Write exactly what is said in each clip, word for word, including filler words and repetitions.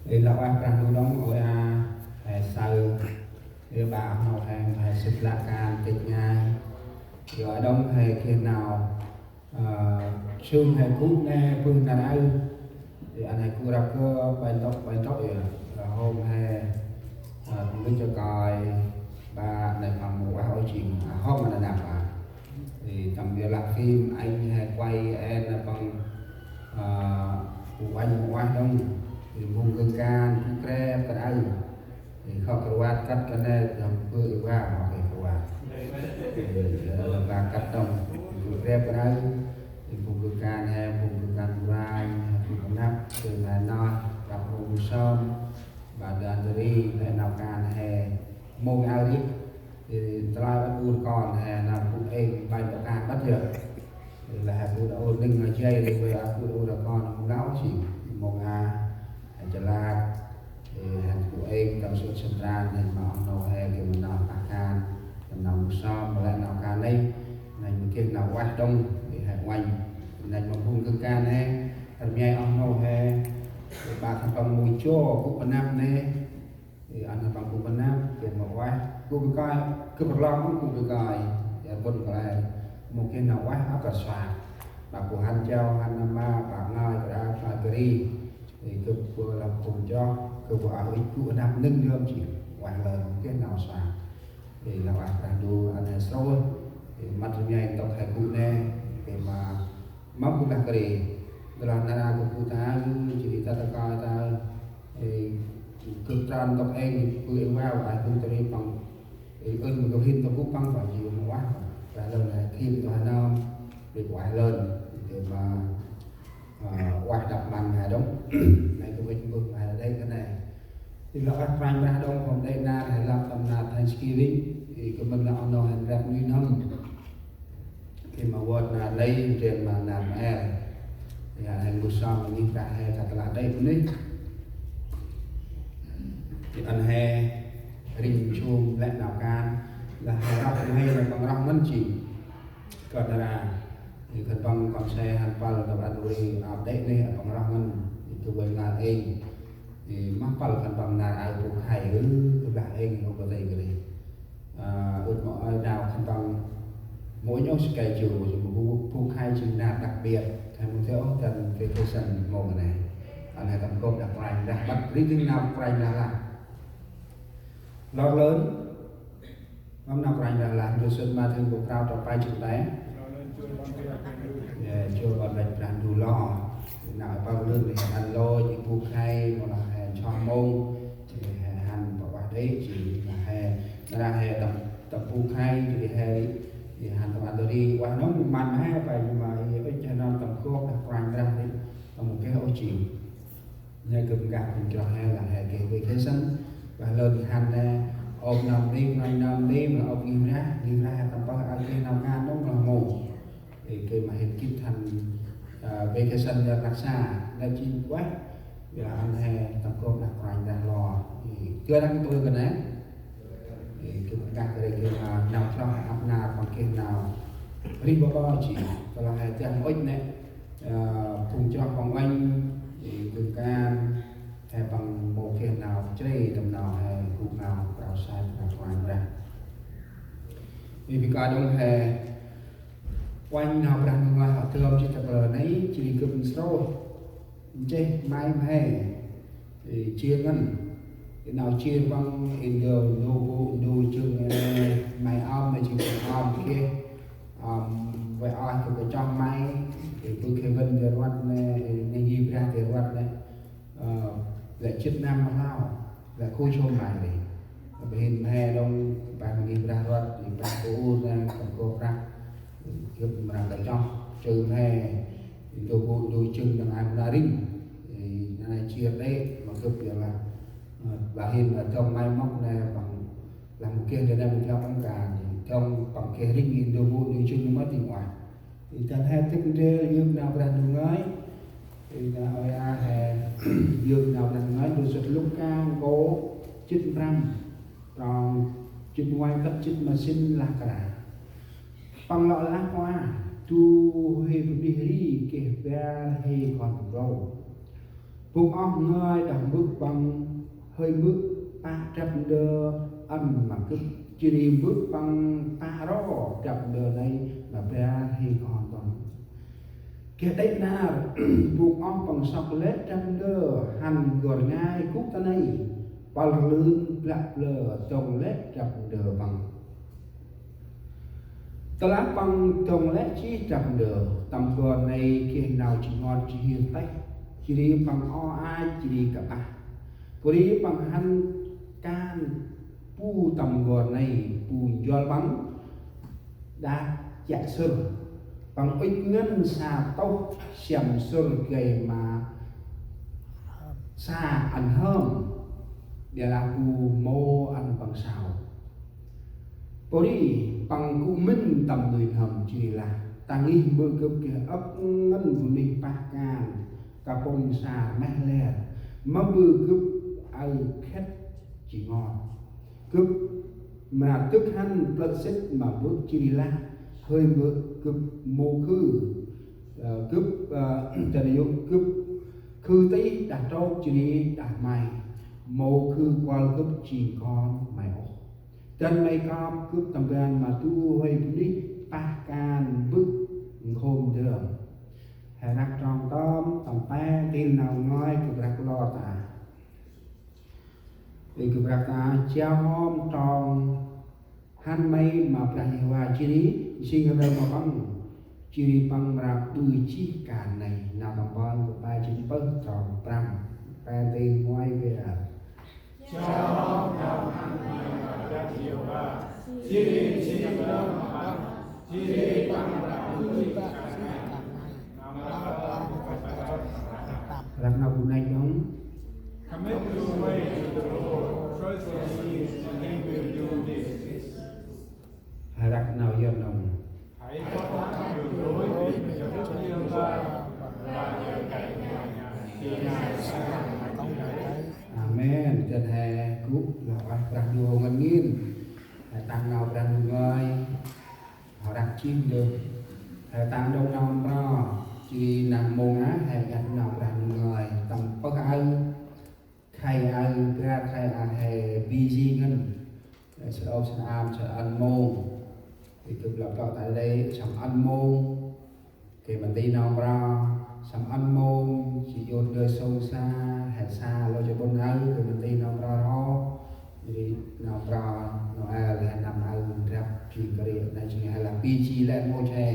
Ê, lah ueh Brah Ndu đŏng, ôi a, he saơ, ê, ba oh nô he, he sĭt lah kan tĭt ngai. Yor đŏng he geh nau, ơ, sưng he gŭ nê bơh nar aơ. Ê, ăn he gŭ răp kơ bai ntŭk, bai ntŭk yor. Ơ, hôm he, ơ, mĭn cho kơi, ba nê păng mâu ueh ôi jêng, a, hôm ma nê năp a. Ê, tâm ƀiălah phim anh he quay en nê păng, ơ, bu anh mâu ueh đŏng. Ê, mông gơng kan, bu krep kơ aơ. Ê, khŏ kơ ruat kăt kơ nê, dăm bơ̆ ê wa, mâu kơ ruat. Ê, ơ, ba kăt đŏng. Ê, bu krep kơ aơ. Ê, mông gơng kan he, mông gơng kan bu ranh, bu năp, ê, nê nơh, răp mông sơm. Ba dan tơ ri, lĕ nau kan he, mông aơ ri. Ê, tơlơi ƀă ur kon he, nau bu êng, bai ƀă kan ƀă yơh. Ê, lah he bu đa ur ning a jay, ri ƀă ur kon, mông nau si, mông a, he chalak. Ê, he bu êng, tâm sut sân tran, he ma oh nô he, geh ma nau pah kan, tâm nau mông sơm, ma lĕ nau kan nê, nê mâu geh nau ueh đŏng, ê, he uănh, nê ma mông gơng kan he, rmai oh nô he, ê, ba khân păng mâu jô, gŭ pơ năp nê, Ê, ăn khân păng gŭ pơ năp, geh ma ueh, gŭ bơh kơi, gŭ pơ rlong, gŭ bơh kơi, ê, bŭn kăl e, mâu geh nau ueh, ăp kơ sua. Ba gŭ hăn jao, hăn nơm ma, ba ngơi, kra, kra kri. Ê, gŭ bơh lah phung joh, gŭ bơh ah ŭch gŭ năp nâng yơm jêng, ueh lơn, mâu geh nau sua. Ê, lah ueh Brah Ndu, ăn he srôih, ê, măt rmai ntŭk he gŭ nê, ê, ma Mâm gŭ lah kri, gŭ lah nar a gŭ ta, jêh ri ta ta kơi ta, ê, gŭ tran ntŭk êng, bơh êng wa, wa, ê, gŭ ta ri păng, ê, ơn ma gŭ hên ta gŭ păng, wa, jêh ri ma wa, wa lơn, ê, khĭm ta nơm, ri wa lơn, ê, ma, ơ, wa đăp măn ma đŏng, nê gŭ êng bơh ma đê kơ nê. Ê, lah ueh Kôranh Brah đŏng, hôm đê nar, he lăp tâm nar Thanksgiving, ê, kơ mĭn lah oh nô he rep nuih n'hâm. Khi ma wơ̆t nar nây, trên ma nar ma el. Ê, ăn he gŭ sơm, ni ta he ta tla đê mơh ni. Ê, ăn he rĭm nsum lĕ nau kan, lah he roh nê, lah păng roh ngăn jêng. Kơt nar a, ê, khân păng kon se hăn pâl tâm ăn ri ăp đê nê, păng roh ngăn, ê, tu wei nar êng. Ê, mâm pâl khân păng nar aơ bu khay, ư, kơ blah êng, ơ, kơ tây kơ ri. Ơ, ŭch mâu aơ nau khân păng, mâu ŭch ôh schedule, jêng mâu bu, bu khay jêng nar đặc biệt, khay mâu theo ôh tâm vacation mâu kơ nê. Ăn he tâm gôp đah Kôranh Brah, ƀăt ri dâng nau Kôranh Brah lah. Lor lơn, Mâm nau Kôranh Brah lah, ndơ sĭt ma thŭn bu prao tât pai jêng tay. Ê, jêh ƀon băch Brah Ndu lo. Nau păng lơn ri ăn lôch, ê, bu khay, mâu lah he nsoh mông, ê, he hăn pă ueh đê, jêh lah he, nar a he tâm, tâm bu khay, jêh he, ê, hăn tâm ăn tơ ri, ueh nơm mâu mân ma he, pai ma, ê, ŭch he nơm tâm gôp đah Kôranh Brah ri, tâm mâu geh ôh jêng. Nê gâp nkah phung chroh he lah he geh vacation, bah lơn hăn nê, ôp nơm đê, ngai nơm đê, ma ôp ngih mrah, ngih mrah he tâm pơh, a, geh nau kan nông lah mâu. Ê, geh ma hên gĭt hăn, ơ, vacation yor rkha sa, nê jêng ueh, yor hăn he tâm gôp đah Kôranh Brah lo. Ê, geh đah pơh kơ nê. Ê, gâp nkah kơ ri geh ma nau chroh he ăp nar păng geh nau rêh ƀaƀơ jêng, tơlah he dah ma ŭch nê. Ơ, phung chroh păng uănh, ê, gâp kan, he păng mâu geh nau chrê tâm nau he gŭ nau prao sai prao Kôranh Brah. Ê, bi kơi đŏng he uănh nau Brah Ndu ngơi hŏ tơm jêh ta bơh nây, jêh ri gâp nsrôih nchih may mhe. Ê, jêr ngăn. Ê, nau jêr păng, ê, ndơ, ndơ bu, ndơ jâng, ê, may ơm, may jêng may ơm geh. Ơm, vay oh gâp kachong may, ê, bu khe vân dê rvăt nê, ê, nê ngih brah dê rvăt nê. Ơ, lĕ jât năm ma hlao, lĕ khôi sôm may ri. Bơh hên mhe đŏng, bah ngih brah rvăt, ê, bah bu ur nê, kăm kôp brah. Gâp mrăng kachong, chơ mhe, ndơ bu, ndơ jâng dâng ay mna rĭng. Ê, nê jêr đê, ma gâp yor lah. Ơ, bah hên, ơ, dŏng may mŏk nê, păng, lah mâu geh dê nê mâu geh păng ka, dŏng păng geh rĭng, ndơ bu, ndơ jâng nê ma dâng ueh. Ê, dăn he dâk ndrel yơk nau Brah Ndu ngơi. Ê, nê ơi a he, yơk nau Brah Ndu ngơi, ndơ sŭt Luka, nkô̆, jât prăm, trong, jât nguay kơt jât ma sĭn lah kra. Păng lŏ lah: Khoa, du huê bunuyh ri geh bar huê kon bu klô. Bôk oh ngơi đah mbơ̆ păng hơi mbơ̆ pă drăp ndơ ăn ma gâp, jêh ri mbơ̆ păng pă ro drăp ndơ nây ma Brah Huêng Kon Păng. Geh đê̆ nar, bôk oh păng sŏk lĕ drăp ndơ hăn n'gor ngai gŭ ta nây, pâl rlưn blă blơ dŏng lĕ drăp ndơ păng. Tơlah păng dŏng lĕ jêh drăp ndơ, tâm n'gor nây geh nau ji ngot ji hiêr têh, jêh ri păng o ach jêh ri kƀah. Pôri păng hăn kan bu tâm n'gor nây, bu njuăl păng đah chiă sŭr. Păng ŭch ngăn sa tôh siăm sŭr gay ma sa ăn hơm, ƀiălah bu mâu ăn păng sau. Pôri păng gŭ mĭn tâm nuih n'hâm jêh ri lah: Ta ngih mbơ̆ gâp geh âk ngăn bunuyh pah kan kapŭng sa rmeh ler, ma mbơ̆ gâp aơ khât ji ngot. Gâp mra dâk hăn plơ̆ sĭt ma mbơ̆ jêh ri lah: Hơi mbơ̆ gâp mâu khư, ơ, gâp, ơ, ta nây yơh gâp khư tih đah trôk jêh ri đah may, mâu khư kuăl gâp jêng kon may ôh. Dăn may kơp gâp tâm ban ma du huê bunuyh pah kan mbơ̆ nkhôm dơm. He răk trong tơm, tâm pe ntil nau ngơi gâp răk lor ta. Ê, gâp răk ta: Jao hŏm trong hăn may ma Brah Yêhôva, jêh ri nsing rnơm ma Păng, jêh ri Păng mra ƀư jêh kan nây. Nau tâm ban gâp pe jêng pơh trong prăm. Pe ntil ngơi gâp răk. Răk nau bu nây đŏng. Commit your way to the Lord. Trust in Him, and He will do this. Răk nau yơn đŏng. Hãy phó thác đường lối mình cho Đức Giê-hô-va và nhờ cậy Ngài, thì Ngài sẽ ban tặng cho. Amen. Dăn he gŭ lah ueh Brah Ndu ngăn ngên. He tăng nau Brah Ndu ngơi. Hŏ răk jêh ndơ. He tăng đŏng nau mro. Jêh ri nau mông a he găt nau Brah Ndu ngơi. Tâm pơh aơ. Khay aơ, bar khay aơ he busy ngăn. Sơ ôp sơ am sơ ăn mông. Ê, gâp lăp lŏ ta đây săm ăn mông. Gay ma nti nau mro, săm ăn mông, jêh ri ndơ sông sa, he sa lơ jêh ƀon aơ, gay ma nti nau mro rho. Jêh ri nau mro, Noel, he năm aơ, drăp, jêh ri kơt ri, nây jêng he lah busy lĕ mâu che,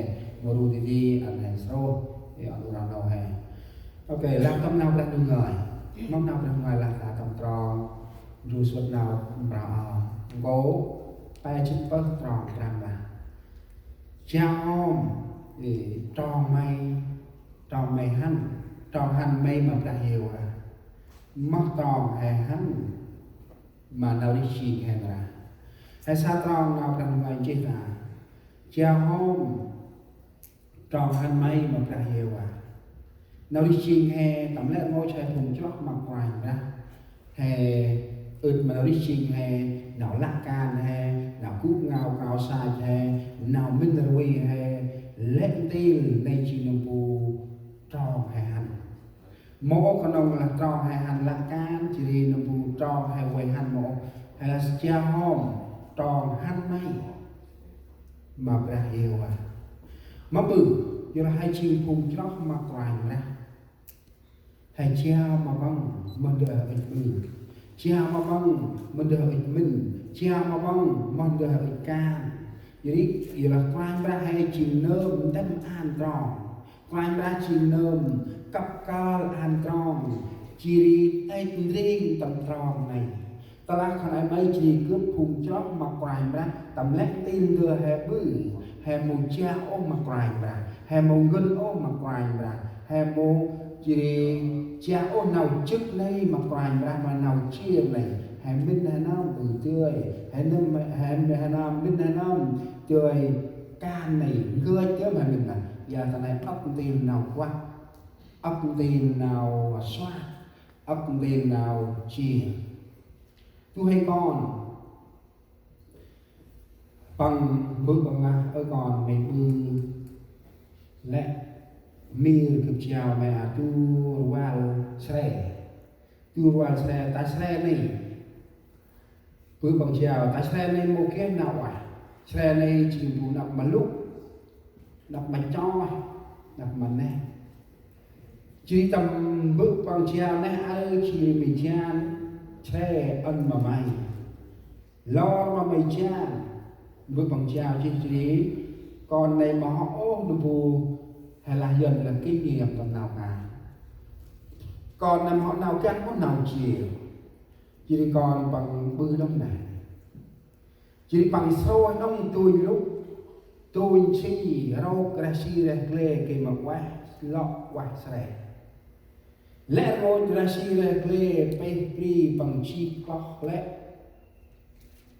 mâu ru ti ti, ăn he srôh, ê, ăn u rah nau he. Ok, lah tâm nau Brah Ndu ngơi. Mâm nau Brah Ndu ngơi lah ta tâm trong, ndru suôt nau mro. Nkô̆, pe jât pơh trong prăm lah. Jao hŏm, ê, trong may, trong may hăn, trong hăn may ma Brah Yêhôva. Moh trong he hăn, ma nau rêh jêng he nra. He sa trong nau Brah Ndu ngơi nchih ta. Jao hŏm, trong hăn may ma Brah Yêhôva. Nau rêh jêng he tâm lĕ mâu che phung chroh ma Kôranh Brah. He ŭch ma nau rêh jêng he, nau lah kan he, nau gŭ ngao krao sach he, nau mĭn rvê he, lĕ ntil nây jêng nơm bu trong he hăn. Mâu ôh knŏng lah trong he hăn lah kan, jêh ri nơm bu trong he vay hăn mâu ôh. He lah jao hŏm trong hăn may ma Brah Yêhôva. Mâm ƀư, yorlah he jêng phung chroh ma Kôranh Brah. He jao ma Păng moh ndơ he ŭch ƀư. Jao ma Păng moh ndơ he ŭch mĭn. Jao ma Păng moh ndơ he ŭch kan. Jêh ri, yorlah Kôranh Brah he jêng nơm ntĭm an trong. Kôranh Brah jêng nơm kăp kơl ăn trong, jêh ri têch ndrêng tâm trong nây. Tơlah khân ay may jêh ri gâp phung chroh ma Kôranh Brah, tâm lĕ ntil ndơ he ƀư, he mâu jao ôh ma Kôranh Brah, he mâu ngăn ôh ma Kôranh Brah, he mâu jêh ri jao ôh nau jâk nây ma Kôranh Brah ma nau chiêng nây, he mĭn he nơm ƀư dơi, he nơm, he, he nơm mĭn he nơm dơi kan nây, ngơi dơi he mĭn nây, ya ta nây âk ntil nau kuăk. Âk ntil nau suat, âk ntil nau chiêng. Du huê kon, păng mbơ̆ păng lah: Ơ kon, may ƀư lĕ Mir gâp jao may a tu rvăl sre. Tu rvăl sre, ta sre nây. Bơ̆ păng jao, ta sre nây mâu geh nau ueh. Sre nây jêng bu năp ma lŭk, năp ma choh, năp ma neh. Jêh ri tâm bơ̆ păng jao neh aơ jêh ri may jan sre ăn ma may. Lor ma may jan, bơ̆ păng jao jêh ri, kon nây mâu hŏ ôh nơh bu he lah Yuăn lah kinh nghiệm tâm nau kan. Kon nây mâu hŏ nau găn ôh nau jêr. Jêh ri kon păng ƀư đŏng neh. Jêh ri păng srôih đŏng tuñ lŭk, tuñ si, rôk rah si reh gle gay ma ueh, lŏ ueh sre. Lĕ rngôch rah si reh gle peh bri păng jêh kloh lĕ.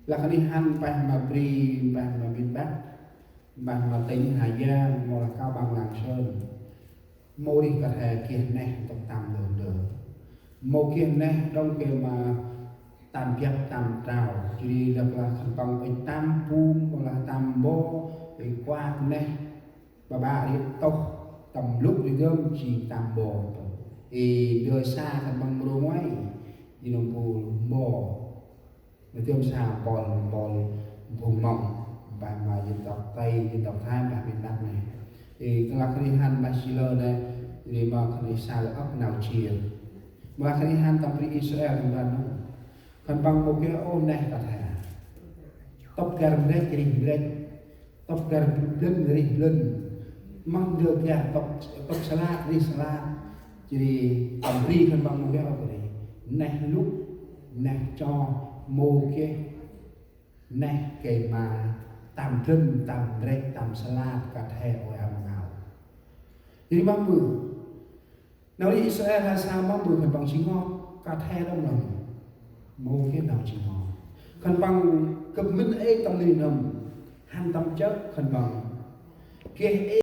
Lah kơt nây hăn pah ma bri, pah ma miền Bắc, pah ma tỉnh Hà Giang, mâu lah Cao Bằng, Lạng Sơn. Mâu rêh kơt he geh neh ntŭk tăm ndơ ndơ. Mâu geh neh đŏng gay ma tăm biăp tăm trao. Jêh ri lah, lah khân păng ŭch tăm pŭng, mâu lah tăm mbo, ê kuak neh. Ƀaƀă ri tŭh tâm lŭk ri dơm jêng tăm mbo. Ê ndơ sa khân păng mrô ngoai, jêng nơm bu mbo. Nơh dơm sa mpôl, mpôl Bông Mông, pah ma dân tộc Tây, dân tộc Thái, pah miền Bắc nây. Ê, tơlah kơt nây hăn ma si lơ nây, ri ma kơt nây sa lơ âk nau jêr. Ma kơt nây hăn tâm bri Israel tâm ban nô. Khân păng mâu geh ôh neh kơt he. Tŭp găr mrêch rêh mrêch. Tŭp găr blŭn rêh blŭn. Mâu ndơ geh tŭp, tŭp salad rêh salad. Jêh ri tâm bri khân păng mâu geh ôh bri. Neh lŭk, neh choh, mâu geh neh gay ma tăm blŭn, tăm mrêch, tăm salad kơt he ôi a ma nau. Jêh ri mâu ƀư. Nau ri Israel he sa mâu ƀư khân păng ji ngot, kơt he đŏng lăng. Mâu geh nau ji ngot. Khân păng gâp mĭn ê tâm nuih n'hâm. Hăn tâm chơ̆ khân păng geh ê